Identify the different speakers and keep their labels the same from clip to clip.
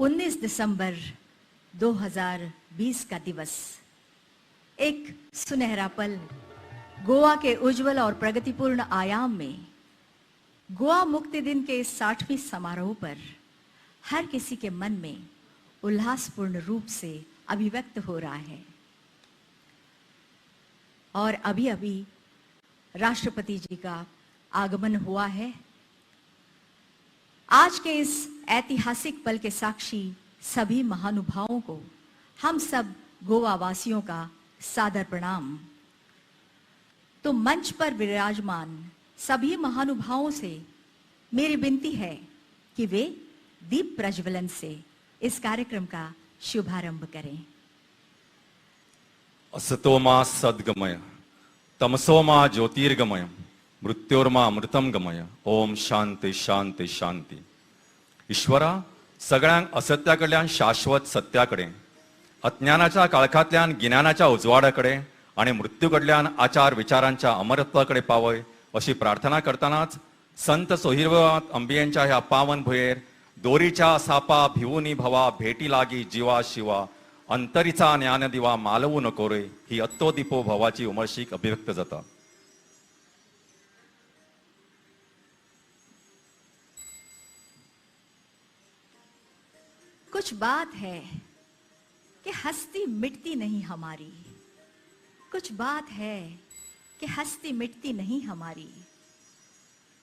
Speaker 1: 19 दिसंबर 2020 का दिवस एक सुनहरा पल गोवा के उज्जवल और प्रगतिपूर्ण आयाम में गोवा मुक्ति दिन के 60वें समारोह पर हर किसी के मन में उल्लासपूर्ण रूप से अभिव्यक्त हो रहा है। और अभी अभी राष्ट्रपति जी का आगमन हुआ है। आज के इस ऐतिहासिक पल के साक्षी सभी महानुभावों को हम सब गोवा वासियों का सादर प्रणाम। तो मंच पर विराजमान सभी महानुभावों से मेरी विनती है कि वे दीप प्रज्वलन से इस कार्यक्रम का शुभारंभ करें।
Speaker 2: असतो मा सद्गमय, तमसो मा ज्योतिर्गमय, मृत्योर्मा अमृतम गमय। ओम शांती शांती शांती। ईश्वरा, सगळ्यांक असत्या कडल्यान शाश्वत सत्या कडेन, अज्ञानाच्या काळखांतल्यान गिन्यानाच्या उजवाडा कडेन आनी मृत्यू कडल्यान आचार विचारांच्या अमरत्वा कडेन पावय अशी प्रार्थना करतनाच संत सोहिरोबानाथ अंबियांच्या ह्या पावन भुंयेर दोरीच्या सापा भिवुनी भवा भेटी लागी जिवा शिवा अंतरीचा ज्ञान दिवा मालवू नको रे ही अत्तो भवाची उमळशीक अभिव्यक्त जाता।
Speaker 1: कुछ बात है कि हस्ती मिटती नहीं हमारी, कुछ बात है कि हस्ती मिटती नहीं हमारी,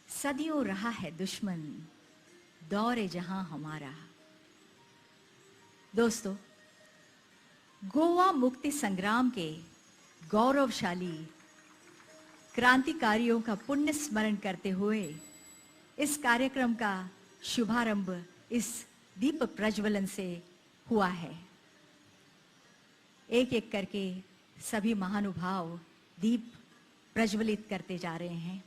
Speaker 1: सदियों रहा है दुश्मन दौरे जहां हमारा। दोस्तों, गोवा मुक्ति संग्राम के गौरवशाली क्रांतिकारियों का पुण्य स्मरण करते हुए इस कार्यक्रम का शुभारंभ इस दीप प्रज्वलन से हुआ है। एक एक करके सभी महानुभाव दीप प्रज्वलित करते जा रहे हैं।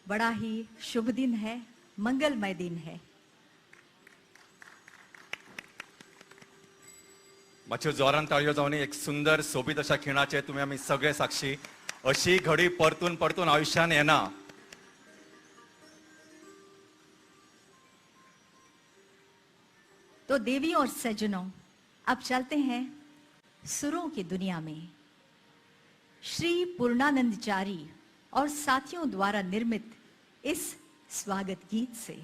Speaker 1: बड़ा ही शुभ दिन है, मंगलमय दिन है।
Speaker 2: मातश्यो जोरान ताळयो जावन एक सुंदर सोबीत अशा खिणाचे तुमी आमी सगळे साक्षी। अशी घडी परतून परतून आयुष्यान येना।
Speaker 1: तो देवी और सज्जनों, अब चलते हैं सुरों की दुनिया में। श्री पूर्णानंदचारी और साथियों द्वारा निर्मित इस स्वागत गीत से।